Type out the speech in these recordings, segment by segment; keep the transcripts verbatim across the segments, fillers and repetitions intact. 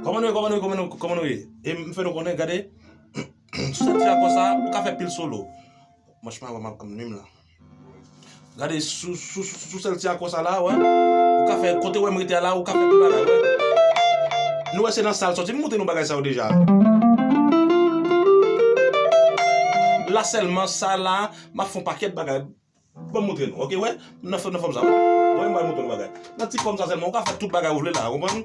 Kòman nou ye, kòman nou ye, kòman nou, kòman nou ye? E m fè nou konnen, gade, sou sèl ti akò sa, ou ka fè pil solo. Mwen, m ap, m ap, m ap, Gade, sou, sou, sou, sou sèl ti akò sa la, wè. Ou ka fè, kote wè m rete a la, ou ka fè tout bagay, wè. Nou wè se nan sa l sòti, m montre nou bagay sa yo deja. La sèlman, sa la, m ap fè yon pakèt bagay. Ban m montre nou, oke, wè. Nan fòm, nan fòm sa, wè. Wè, m pral montre nou bagay. Nan ti fòm sa sèlman, ou ka fè tout bagay ou vle la, ou konprann?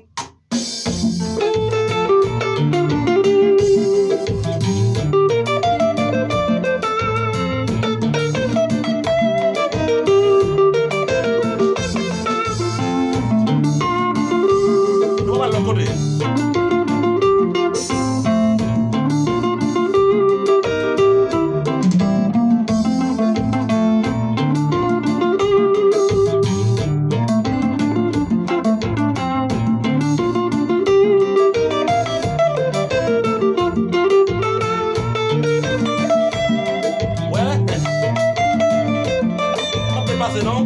Nou pral lòt kote. Wè. P ap byen pase, non?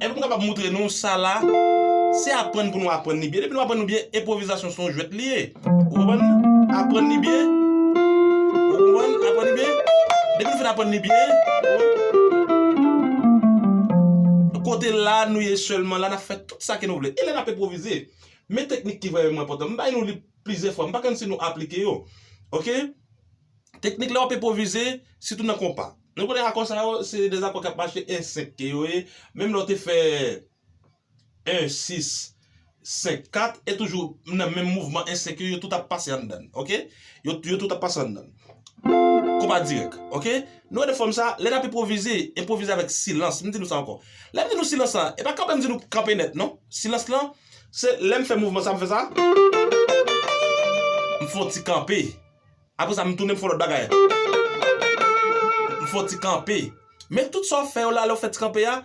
Epi m kapab montre nou sa la, se aprann pou nou aprann li byen. Depi nou aprann nou byen, enpwovizasyon se yon jwèt li ye. Ou konprann? Aprann li byen. Ou konprann? Aprann li byen. Depi nou fin aprann li byen, kote la nou ye sèlman, la n ap fè tout sa ke nou vle. E lè n ap enpwovize, men teknik ki vrèman enpòtan. M bay nou li plizyè fwa. M pa konn si nou aplike yo. Oke? Teknik lè w ap enpwovize, sitou nan konpa. Nou konnen akò sa yo, se de akò k ap mache en senk ke yo ye. Menm lè w te fè en sis, senk kat, e toujou nan menm mouvman en senk yo, yo tout ap pase anndan l, oke? Yo, yo tout ap pase anndan l. Konpa dirèk, oke? Nou wè de fòm sa, lè n ap enpwovize, enpwovize avèk silans. M di nou sa ankò. Lè m di nou silans la, e pa kanpe m di nou kanpe nèt, non. Silans lan, se lè m fè mouvman sa, m fè sa. M fè yon ti kanpe. Apre sa, m tounen, m fè yon lòt bagay. M fè yon ti kanpe. Men tout sa w fè yo la, lè w fè ti kanpe a,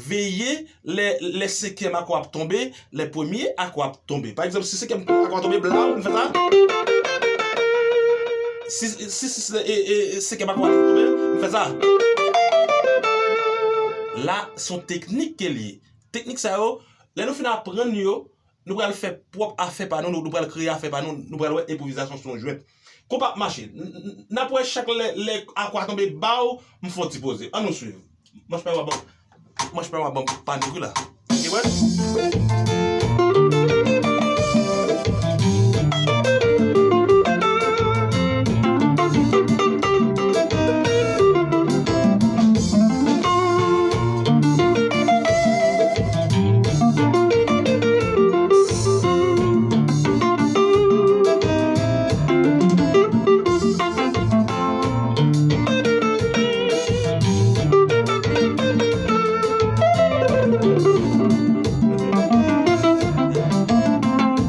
veye lè, lè senkyèm akò ap tonbe, lè premye akò ap tonbe. Pa egzanp, si senkyèm akò ap tonbe, blaw, m fè sa. Si, si, si, e, e, e, senkyèm akò ap tonbe, m fè sa. La, se yon teknik ke l ye. Teknik sa yo, lè nou fin aprann yo, nou pral fè pwòp afè pa nou, nou, nou pral kreye afè pa nou, nou pral wè enpwovizasyon se yon jwèt. Konpa ap mache. N, n, n ap wè chak lè, lè akò a tonbe ba w, m fè yon ti poze. Ann nou swiv. Manch pa yo ap ban, manch pa yo ap ban panik wi la. Oke, wè?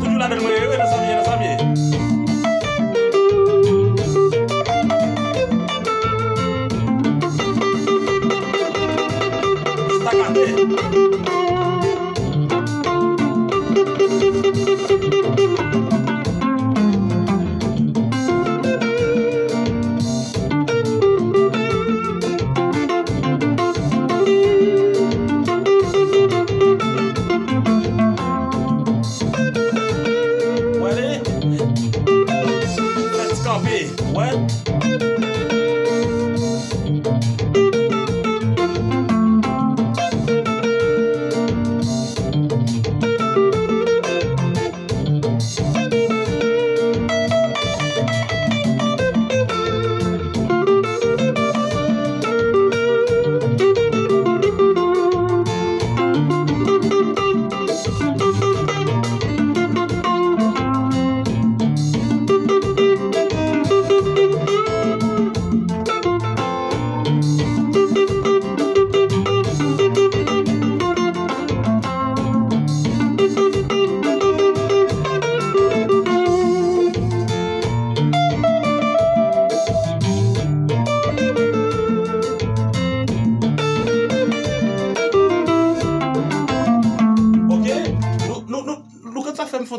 Toujou ladan l mwen ye, wi, nan sa m ye, nan sa m ye. Stakate. Wale. Fè ti kanpe. Wè.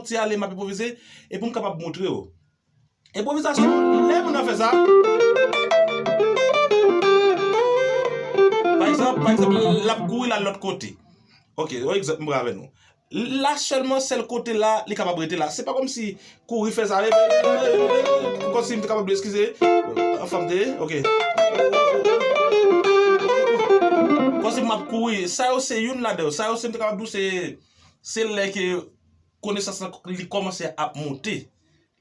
se ale, m ap enpwovize, e pou m kapab montre w. Enpwovizasyon, lè moun nan fè sa, pa egzanp, pa egzanp, l ap kouri l al lòt kote. Ok, yon egzanp m pran avè nou. La sèlman, sèl kote la, li kapab rete la. Se pa kòmsi kouri fè sa, kòmsi m te kapab di, eskize, anfen m te, ok. Kòmsi m ap kouri. Sa yo se youn ladan yo. Sa yo se m te kapab di w se, se lè ke konesans lan li kòmanse ap monte.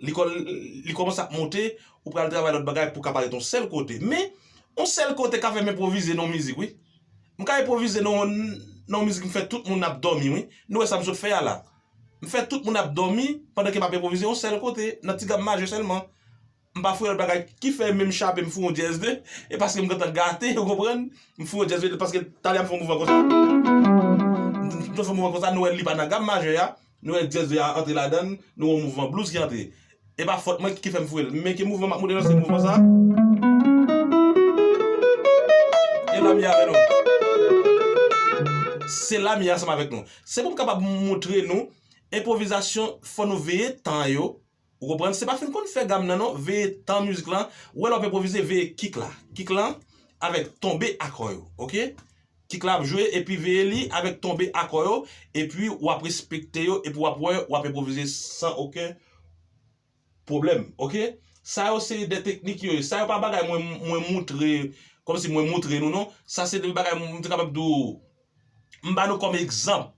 Li kò-, li kòmanse ap monte, ou pral travay lòt bagay pou ka parèt yon sèl kote. Men, yon sèl kote ka fè m enpwovize nan yon mizik, wi. M ka enpwovize nan, nan yon mizik, m fè tout moun ap dòmi, wi. Nou wè sa m sot fè a la. M fè tout moun ap dòmi pandan ke m ap enpwovize yon sèl kote, nan ti gam majè sèlman. M pa fouye lòt bagay ki fè menm chape m fè yon dyèz de, e paske m gentan gate, ou konprann? M fè yon dyèz de, paske talè a m fè yon mouvman konsa. M fè yon mouvman konsa, nou wè li pa nan gam majè a. Nou wè dyèz de a antre ladan l, nou wè yon mouvman blues ki antre. E pa fòt mwen ki fè m fouye l. Men ki mouvman m ap montre nou, se mouvman sa. E la m ye avè nou. Se la m ye ansanm avèk nou. Se pou m kapab montre nou, enpwovizasyon, fò nou veye tan yo. Ou konprann? Se pa fin konn fè gam nan non, veye tan mizik lan. Ou wè lè w ap enpwovize, veye kik la. Kik lan avèk tonbe akò yo, ok? Kik la ap jwe, epi veye li avèk tonbe akò yo, epi w ap respekte yo, epi w ap wè, w ap enpwovize san okenn pwoblèm, ok? Sa yo se de teknik yo ye. Sa yo pa bagay mwen, mwen montre, kòmsi mwen montre nou non. Sa se de bagay m te kapab di w, m ba nou kòm egzanp.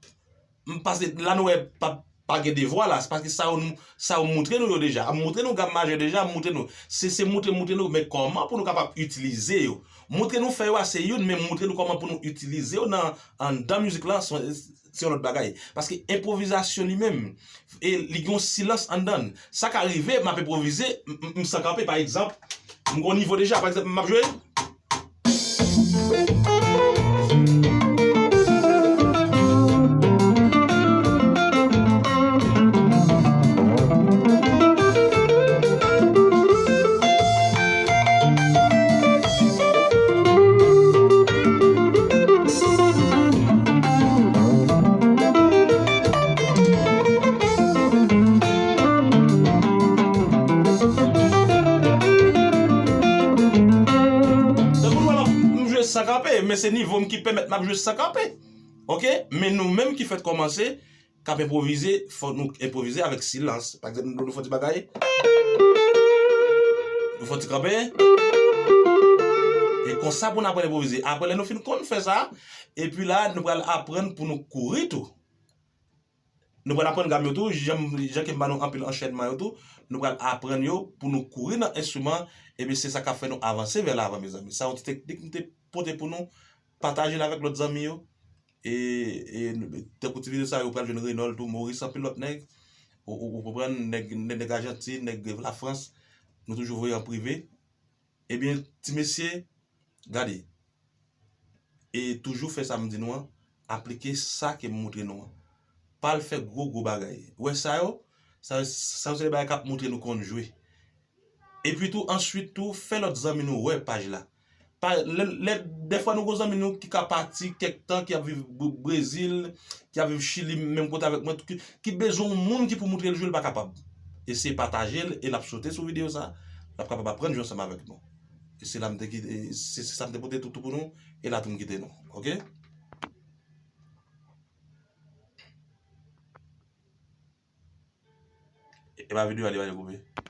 M pase, la nou wè pa, pa gen de vwa la, se paske sa yo, sa yo montre nou yo deja. M montre nou gam majè deja, m montre nou. Se, se montre, montre nou, men kòman pou nou kapab itilize yo. Montre nou fè yo a se youn, men montre nou kòman pou nou itilize yo nan, anndan mizik lan, se, se yon lòt bagay. Paske enpwovizasyon li menm, e li gen yon silans anndan l. Sa ka rive, m ap enpwovize, m, m, m san kanpe, pa egzanp, m gen yon nivo deja, pa egzanp, m ap jwe. Tankou nou wè m ap, m jwe san kanpe, men se nivo m ki pèmèt m ap jwe san kanpe. Ok? Men nou menm ki fèk kòmanse, k ap enpwovize, fò nou enpwovize avèk silans. Pa egzanp, nou, nou fè yon ti bagay. Nou fè yon ti kanpe. E konsa pou n aprann enpwovize. Apre, lè nou fin konn fè sa, epi la, nou pral aprann pou nou kouri tou. Nou pral aprann gam yo tou, jan, jan ke m ba nou anpil anchènman yo tou, nou pral aprann yo pou nou kouri nan enstriman, ebyen se sa k ap fè nou avanse vè lavan, mezanmi. Sa yon ti teknik m te pote pou nou, pataje l avèk lòt zanmi yo. E, e tankou ti videyo sa yo, ou pral jwenn Renold tou, Maurice, anpil lòt nèg. Ou, ou, ou konprann, nèg, nèg, nèg Ajantin, nèg Lafrans, nou toujou voye an prive. Ebyen, ti mesye, gade. E toujou fè sa m di nou an, aplike sa ke m montre nou an. Pa al fè gwo, gwo bagay. Ou wè sa yo? Sa, sa yo se de bagay k ap montre nou konn jwe. Epi tou, answit tou, fè lòt zanmi nou wè paj la. Pa, lè, lè, dèfwa nou gon zanmi nou ki ka pati kèk tan, ki ap viv Bre-, Brezil, ki ap viv Chili, menm kote avèk mwen, ki, ki bezwen yon moun ki pou montre l jwe, l pa kapab. Eseye pataje l, e l ap sote sou videyo sa, l ap kapab aprann jwe ansanm avèk nou. E se la m te kite, e se, se sa m te pote toutou pou nou, e la tou m kite nou. Ok? E, e pa videyo a li pa koupe.